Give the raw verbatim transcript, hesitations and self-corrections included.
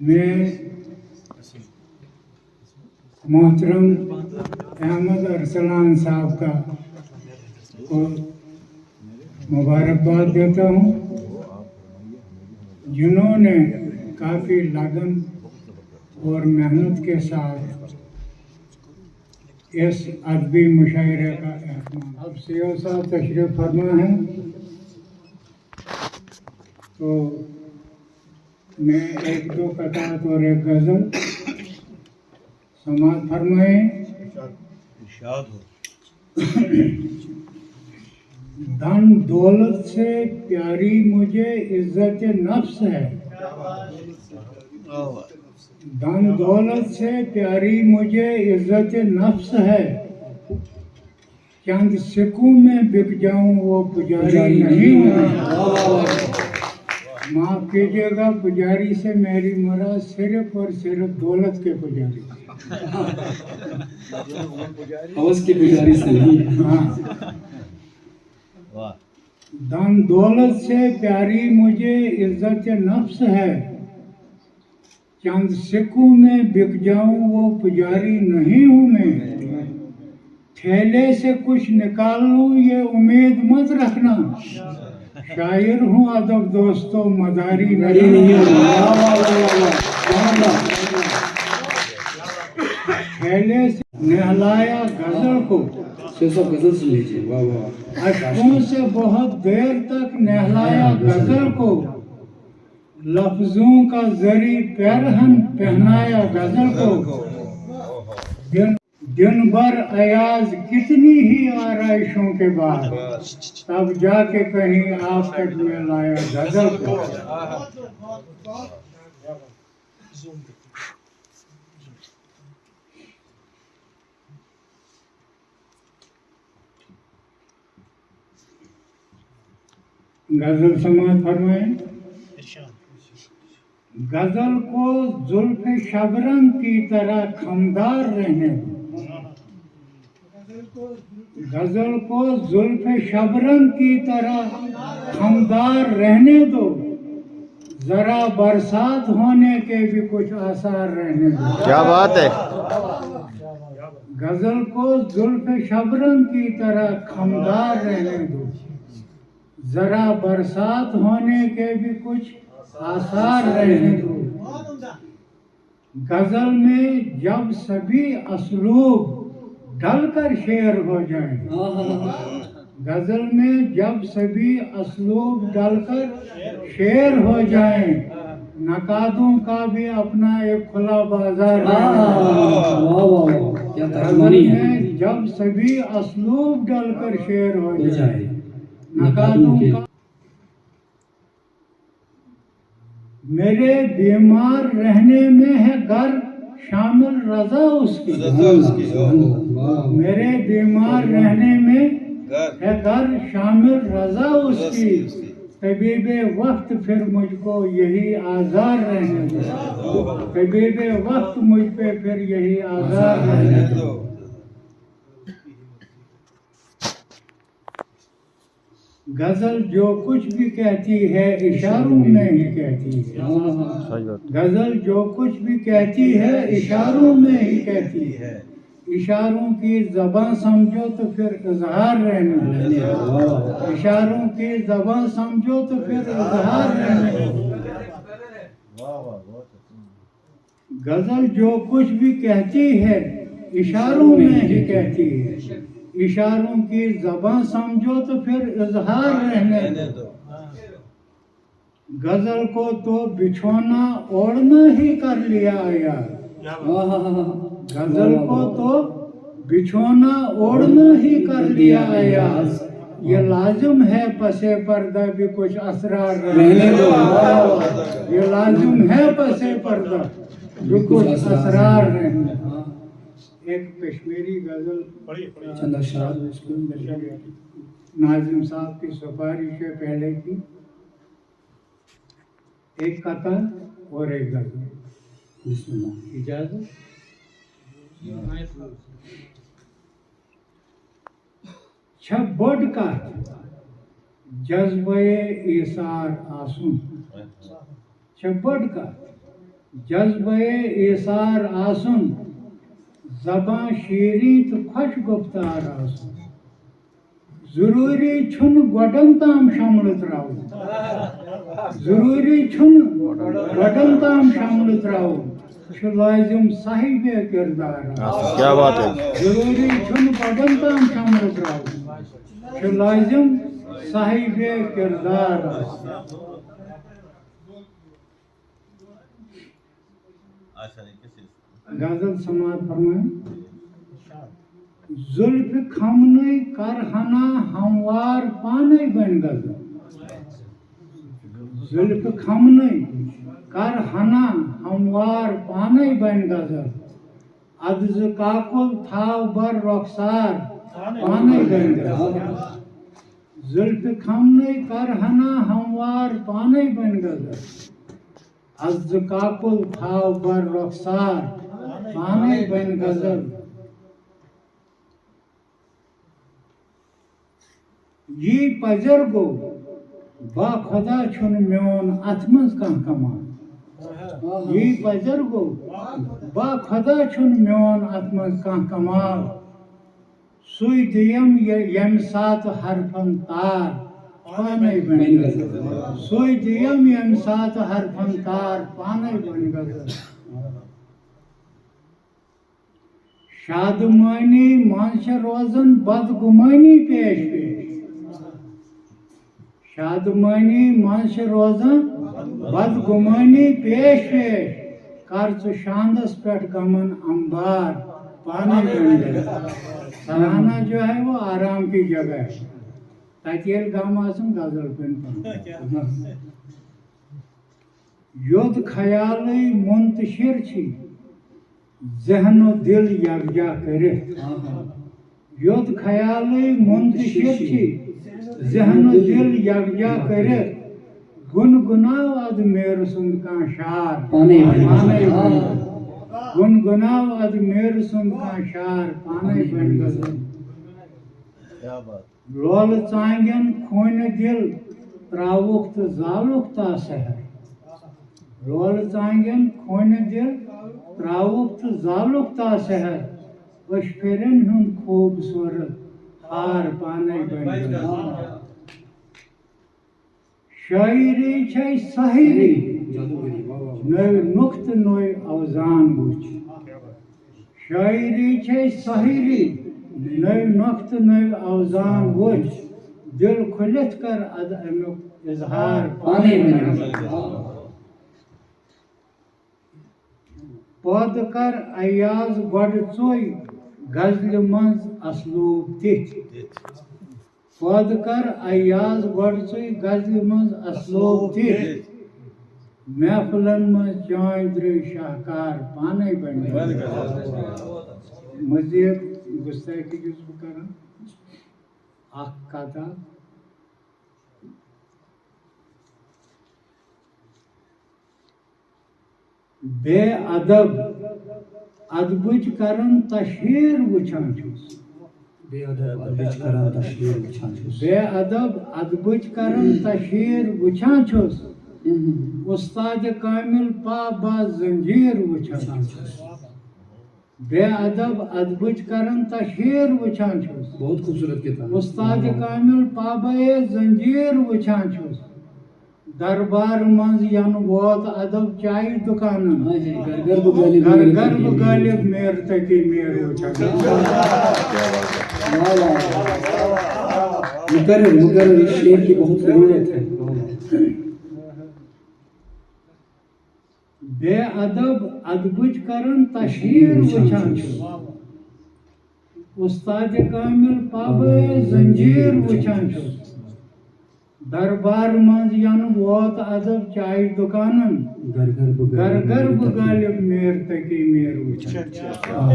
میں محترم احمد ارسلان صاحب کا کو مبارکباد دیتا ہوں، جنہوں نے کافی لگن اور محنت کے ساتھ اس ادبی مشاعرے کا اہتمام۔ اب سی او صاحب تشریف فرما ہے، تو میں ایک دو قطعات اور ایک غزل سماعت فرمائیں۔ ارشاد ہو۔ دھن دولت سے پیاری مجھے عزت نفس ہے۔ دھن دولت سے پیاری مجھے عزت نفس ہے، چند سکوں میں بک جاؤں وہ پجاری نہیں ہوں۔ معاف کیجیے گا، پجاری سے میری مراد صرف اور صرف دولت کے پجاری۔ حوث کی پجاری سے نہیں۔ ہاں۔ دھن دولت سے پیاری مجھے عزت نفس ہے، چند سکوں میں بک جاؤں وہ پجاری نہیں ہوں میں۔ تھیلے سے کچھ نکال لوں یہ امید مت رکھنا، شاعر ہوں ادب دوستو، مداری نہیں ہوں۔ تھیلے سے نہلایا غزل کو، غزل سن لیجیے۔ واہ واہ۔ اشکوں سے بہت دیر تک نہلایا غزل کو، لفظوں کا زری پیرہن پہنایا غزل کو۔ دن دن بھر ایاز کتنی ہی آرائشوں کے بعد، تب جا کے کہیں آپ تک میں لایا غزل کو۔ غزل سماعت فرمائیں۔ غزل کو زلف شبرنگ کی طرح خمدار رہنے دو۔ غزل کو زلف شبرنگ کی طرح خمدار رہنے دو، ذرا برسات ہونے کے بھی کچھ آثار رہنے دو۔ کیا بات ہے۔ غزل کو زلف شبرنگ کی طرح خمدار رہنے دو، ذرا برسات ہونے کے بھی کچھ آثار رہنے دو۔ غزل میں جب سبھی اسلوب ڈل کر شعر ہو جائیں، غزل میں جب سبھی اسلوب ڈل کر شعر ہو جائیں، نقادوں کا بھی اپنا ایک کھلا بازار رہے۔ واہ واہ واہ، کیا غزل ترجمانی ہے۔ میں جب سبھی اسلوب ڈل کر شعر ہو ہو جائیں، جائے۔ نقادوں کا۔ میرے بیمار رہنے میں ہے گر شامل رضا اس کی۔ رضا اس کی۔ واہ۔ میرے بیمار رہنے میں گر ہے گر شامل رضا اس اس کی۔ کی، اس کی۔ طبیب وقت پھر مجھ کو یہی آزار رہنے دو۔ طبیب وقت مجھ پہ پھر یہی آزار رہنے دو۔ غزل جو کچھ بھی کہتی ہے، اشاروں میں ہی کہتی ہے۔ غزل جو کچھ بھی کہتی ہے، اشاروں میں ہی کہتی ہے۔ اشاروں کی زبان سمجھو تو پھر اظہار رہنے دو۔ اشاروں کی زبان سمجھو تو پھر اظہار رہنے دو۔ غزل جو کچھ بھی کہتی ہے، اشاروں میں ہی کہتی ہے۔ اشاروں کی زبان سمجھو تو پھر اظہار رہنے دو۔ غزل کو تو بچھونا اوڑھنا ہی کر لیا ایاز۔ غزل کو تو بچھونا اوڑھنا ہی کر لیا ایاز۔ یہ لازم ہے پس پردہ بھی کچھ اسرار رہنے دو۔ یہ لازم ہے پس پردہ بھی کچھ اسرار رہنے دو۔ ایک کشمیری غزل چند اشعار اس کو۔ ناظم صاحب کی سفارش ہے پہلے کی، ایک قطعہ اور ایک غزل۔ بسم اللہ۔ اجازت؟ چھہ بٔڑ کتھ جذبہ ایثار آسُن۔ چھہ بٔڑ کتھ جذبہٕ ایثار آسُن، زبان شیریں تہٕ خۄش گفتار آسُن۔ ضروٗری چھُنہٕ گۄڈَن تام شملہٕ ترٛاوُن۔ ضروٗری چھُنہٕ گۄڈَن تام شملہٕ ترٛاوُن۔ چھُ لٲزِم صاحبِ کردار آسُن۔ کیا بات ہے۔ ضروٗری چھُنہٕ گۄڈَن تام شملہٕ ترٛاوُن۔ چھُ لٲزِم صاحبِ کردار آسُن۔ غزل سماعت فرمائیں۔ زلفِ کھمنٕے کر ہنا ہموار پانے بنہِ غزل۔ زلفِ کھمنٕے کر ہنا ہموار پانے بنہِ غزل۔ ادٕ زٕ کاکُل تھاو بر رۄخسار پانے بنہِ غزل۔ زلفِ کھمنٕے کر ہنا ہموار پانے بنہِ غزل۔ از زٕ کاکُل تھاو بر رۄخسار، پانے بنہِ غزل۔ یی پزر گوٚو، با خۄدا چھُنہٕ میون اتھ منٛز کانٛہہ کمال۔ یی پزر گوٚو، با خۄدا چھُنہٕ میون اتھ منٛز کانٛہہ کمال۔ سُے دِیم یہِ-، ییٚمہِ ساتہٕ حرفن تار پانے بنہِ غزل۔ سُے دِیم ییٚمہِ ساتہٕ حرفن تار پانے بنہِ غزل۔ شادمٲنی منٛز چھِ روزان بدگُمٲنی پیش پیش۔ شادمٲنی منٛز چھِ روزان بدگُمٲنی پیش پیش۔ کر ژٕ شاندس پٮ۪ٹھ غمن امبار پانے بنہِ غزل۔ سرہانہ جو ہے وہ آرام کی جگہ ہے۔ تتہِ ییٚلہِ غم آسن غزل کُن پہن۔ یوٚد خیالٕے منتشر چھی ذہن و دل یکجا کٔرِتھ۔ یوٚد خیالٕے منتشر چھی ذہن و دل یکجا کٔرِتھ، گُنگُناو ادٕ میرٕ سُنٛد کانٛہہ شعر پانے بنہِ۔ پانے بنہِ۔ گُنگُناو ادٕ میرٕ سُنٛد کانٛہہ شعر پانے بنہِ غزل۔ کیا بات۔ لولہٕ ژانٛگٮ۪ن خوٗنہِ دِل ترٛاوُکھ تہٕ زالُکھ تا سحر۔ لولہٕ ژانٛگٮ۪ن خوٗنہِ دِل ترٛاوُکھ تہٕ زالُکھ تا سحر۔ أچھ پھِرٮ۪ن ہُنٛد خوٗبصوٗرت ہار پانے بنہِ۔ شاعری چھے سحری، نٔوۍ نُختہٕ نٔوۍ اوزان وُچھ۔ شاعری چھے سحری، نٔوۍ نۄختہٕ نٔوۍ اوزان وُچھ۔ دل کھُلِتھ کر ادٕ امیُک اظہار پانے بنہِ۔ پٲدٕ کر ایاز گۄڈٕ ژوے غزلہِ منٛز اسلوب تِتھۍ۔ پٲدٕ کر ایاز گۄڈٕ ژوے غزلہِ منٛز اسلوب تِتھۍ۔ محفلن منٛز چٲنۍ درٛے شاہکار پانے بنہِ۔ مزید گستاخی چھُس بہٕ کران۔ اکھ کتھ اکھ۔ بے ادب ادبٕچ کرن تشہیر وٕچھان چھُس۔ بے ادب ادبٕچ کرن تشہیر وٕچھان چھُس۔ بے ادب ادبٕچ کرن تشہیر وٕچھان چھُس۔ استاد کامل پا با زنجیر وٕچھان چھُس۔ بے ادب ادبٕچ کرن تشہیر وٕچھان چھُس۔ بہت خوبصورت کتاب۔ استاد کامل پابے زنجیر وٕچھان چھُس۔ دربار منٛز ینہٕ ووت ادب چایہِ دُکانن۔ ہاے ہاے، گھر گھر بہٕ غالب گھر میر گھر تقی بہٕ میر۔ غالب میر تقی میر وٕچھان۔ واہ واہ واہ۔ مقرر، مقرر، اس شعر کی بہت ضرورت ہے۔ بے ادب ادبٕچ کرن تشہیر وٕچھان چھُس۔ استاد کامل پابے زنجیر وٕچھان چھُس۔ دربار منٛز ینہٕ ووت ادب چایہِ دُکانن۔ گھر گھر بہٕ گھر گھر بہٕ غالب میر تقی میر وٕچھان۔ آ۔